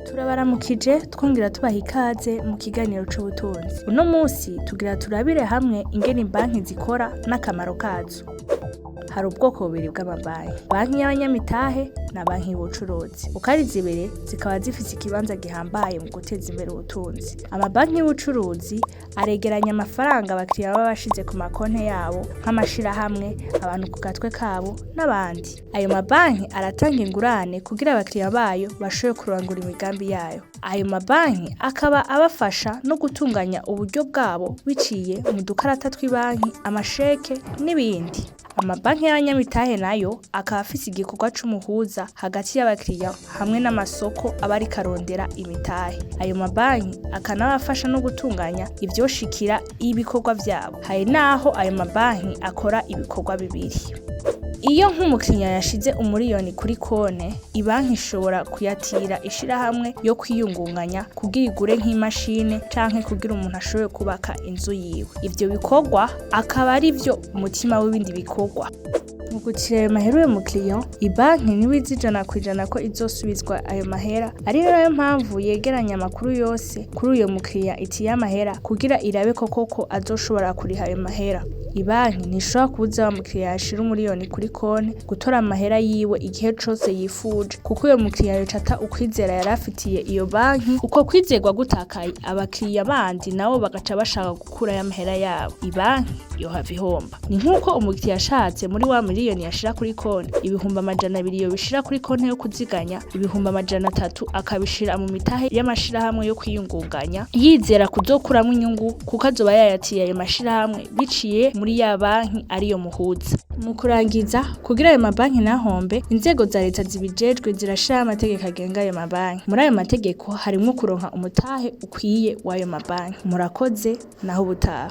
Turabaramukije twongera tubaha ikaze mu kiganiro c'ubutunzi. Uno musi tugira turabire hamwe ingene banki zikora n'akamaro kazo. Hari ubwoko bubiri bw'amabanki: banki y'abanyamitahe na banki y'ubucuruzi. Uko ari zibiri zikaba zifise ikibanza gihambaye mu guteza imbere ubutunzi. Amabanki y'ubucuruzi aregeranya amafaranga abakiriya baba bashize ku makonti yabo nk'amashirahamwe, abantu ku gatwe kabo n'abandi. Ayo mabanki aratanga ingurane kugira abakiriya bayo bashobore kurangura imigambi yayo. Ayo mabanki akaba abafasha no gutunganya uburyo bwabo biciye mu dukarata tw'ibanki, amasheke n'ibindi. Amabanki y'abanyamitahe nayo akaba afise igikorwa c'umuhuza hagati y'abakiriya hamwe n'amasoko aba ariko arondera imitahe. Ayo mabanki akanabafasha no gutunganya ivyoshikira ibikorwa vyabo. Hari naho ayo mabanki akora ibikorwa bibiri. Iyo nk'umukiriya yashize umuriyoni kuri konte, ibanki ishobora kuyatira ishirahamwe yo kwiyungunganya kugira igure nk'imashini canke kugira umuntu ashobore kubaka inzu yiwe. Ivyo bikorwa akaba arivyo umutima w'ibindi bikorwa. Mu gutira ayo mahera uyo mukiriya, ibanki ntiba izi 100% ko izosubizwa ayo mahera, ari nayo mpamvu yegeranya amakuru yose kuri uyo mukiriya itiye amahera kugira irabe ko koko azoshobora kuriha ayo mahera. Ibanki ntishobora kubuza wa mukiriya yashira umuriyoni kuri konte gutora amahera yiwe igihe cose yifuje, kuko uyo mukiriya yoca ata ukwizera yari afitiye iyo banki. Uko kwizerwa gutakaye, abakiriya bandi nabo bagaca bashaka gukurayo amahera yabo, ibanki yohava ihomba. Ni nkuko umukiriya ashatse muri wa miliyoni yashira kuri konte, 200,000 yobishira kuri konte yo kuziganya, 300,000 akabishira mu mitahe y'amashirahamwe yo kwiyungunganya, yizera kuzokuramwo inyungu kuko azoba yayatiye ayo mashirahamwe biciye muri ya banki ariyo muhuza. Mu kurangiza, kugira ayo mabanki ntahombe, inzego za leta zibijejwe zirashiraho amategeko agenga ayo mabanki. Muri ayo mategeko harimwo kuronka umutahe ukwiye w'ayo mabanki. Murakoze, naho ubutaha.